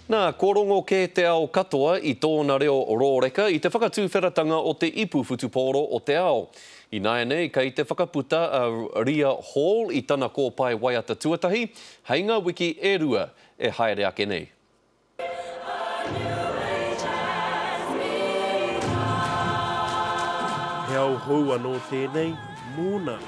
Nā, kua rongo kē te ao katoa i tōna reo rōreka i te whakatuwheratanga o te Ipu Whutupōro o te Ao. Ināianei, kei te whakaputa a Ria Hall i tana kōpae waiata tuatahi hei ngā wiki e rua e haere ake nei. He ao hou anō tēnei mōna.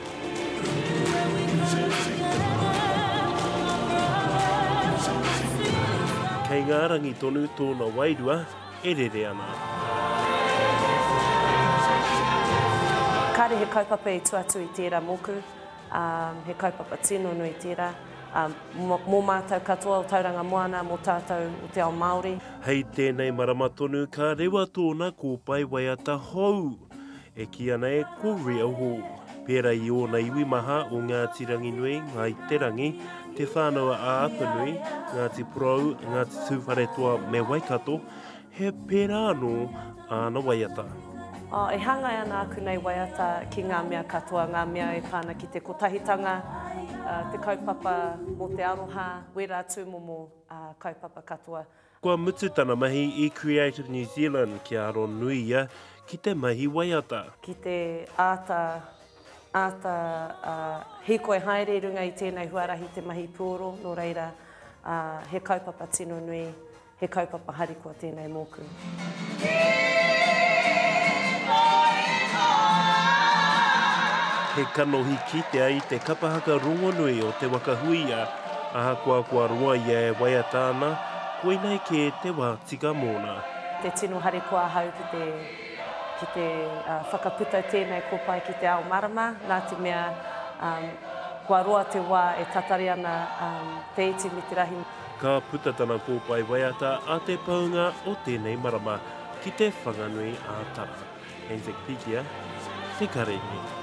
Kei ngā rangi tonu tōna wairua e rere ana. Kāre he kaupapa i tua atu i tērā mōku, ā, he kaupapa tino nui tērā, ā, mō mātou katoa o Tauranga Moana, mō tātou o te ao Māori. Hei tēnei marama tonu ka rewa tōna kōpae waiata hou. E kīia nei ko Ria Hall. Pērā i ōna iwi maha o Ngāti Ranginui, Ngāi Te Rangi, Te Whānau-a-Apanui, Ngāti Porou, Ngāti Tūwharetoa me Waikato, he pērā anō āna waiata. E hāngai ana aku nei waiata ki ngā mea katoa, ngā mea e pā ana ki te kotahitanga, te kaupapa mō te aroha, wērā tūmomo kaupapa katoa. Kua mutu tana mahi i Creative New Zealand kia aro nui ia ki te mahi waiata. Ki te āta, āta hīkoi haere i runga i tēnei huarahi te mahi puoro, nō reira, he kaupapa tino nui, he kaupapa harikoa tēnei mōku. He kanohi kitea i te kapa haka rongonui o Te Waka Huia, ahakoa kua roa ia e waiata ana, koinei kē te wā tika mōna. Te tino harikoa ahau ki te ki te whakaputa tēnei kōpae ki te ao marama, nā te mea kua roa te wā e tatari ana te iti me te rahi. Ka puta tana kōpae waiata a te paunga o tēnei marama ki Te Whanganui a Tara. Anzac Pikia, Te Karere.